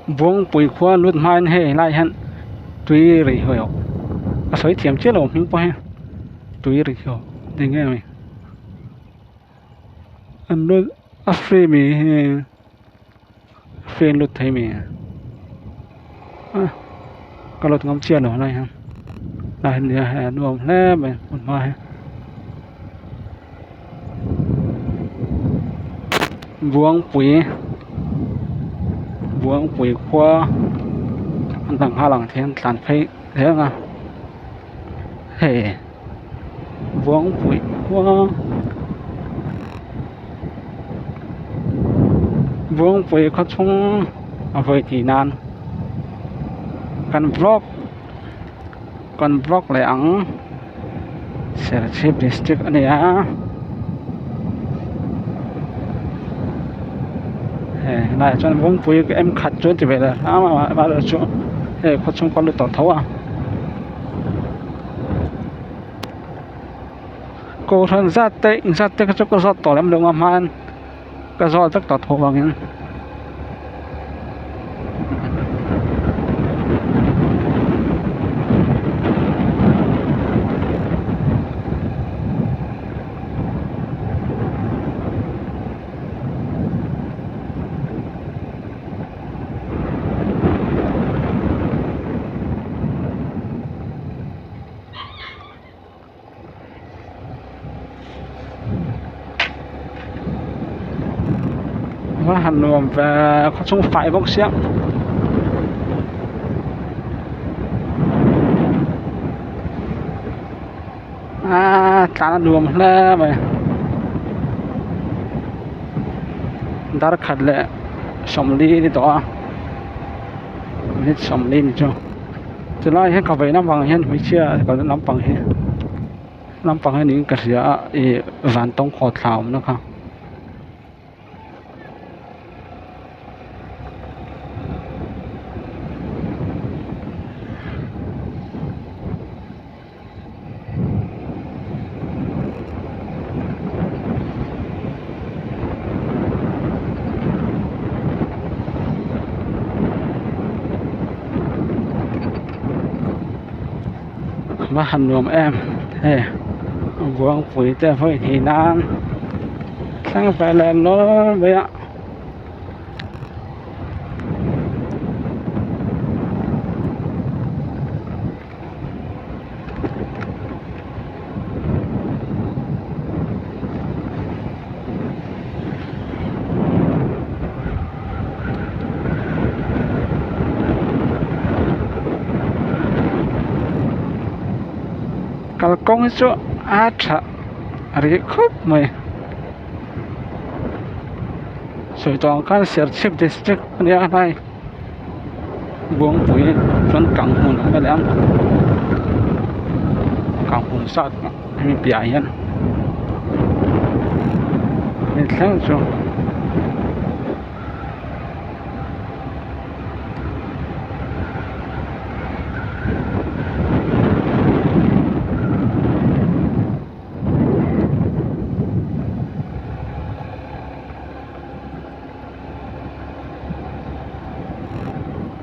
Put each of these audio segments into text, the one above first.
Buangpui khua lut hmain hei helai hian tui ri hawi a sawi thiam chiah lo hming pawh hi tui ri haw eng nge ni an lut a free mi hi free an lut thei mi a ka lut ngam chiah lo helai hian helai hi nia hei a nuam hle mai hmun hma hi Buangpui Buangpui khua an dang nghal ang thian tlan phei zel a hei Buangpui khua Buangpui khaw chhung a vawi tih nan kan vlog kan vlog leh ang. Serchhip district a ni a hei helaiah chuan Buangpui em khat chu an ti ve leh hram a amaherawhchu hei khaw chhung pawh a lut tawh tho a kohhran zat te in zat te kha chu ka zawt tawh lem lo a hmain ka zawt vek tawh tho vangin. Va han nuam ve khaw chhung fai bawk sia aaa tlan a nuam hle mai dar khat leh sawmli a ni tawh a minute sawmli ni chu. Chulai hian ka vei lampang hian hmeichhia kalna lampang hi lampang hi niin ka hria a ih vantawng khawhthla awmna kha. Va han nuam em hei buangpui te vawi hnih nan thleng ve leh lawl mai a. Kalkawng hi chu a tha rih khawp mai sawi tawh ang khan Serchhip district a nia helai. Buangpui chuan kang hmun a awm leh ang kang hmun zat hemi piahah hian hei thleng chu.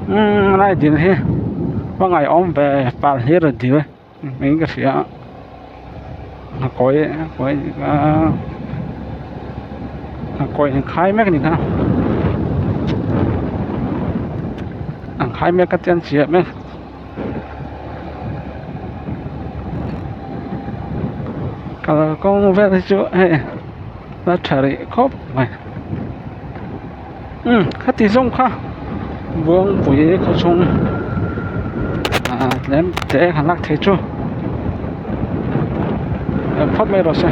Umm lai dil hi hmangaih awm ve pal hlir a dil niin ka hria a a kawi a kawi a kawi an khai mek a ni kha an khai mek a chuan chiah mek kalkawng vel hi chu hei a tha rih khawp mai. Umm khati zawng kha Buangpui khaw chhung ah tlem te han lak thei chu phawt mai rawh se.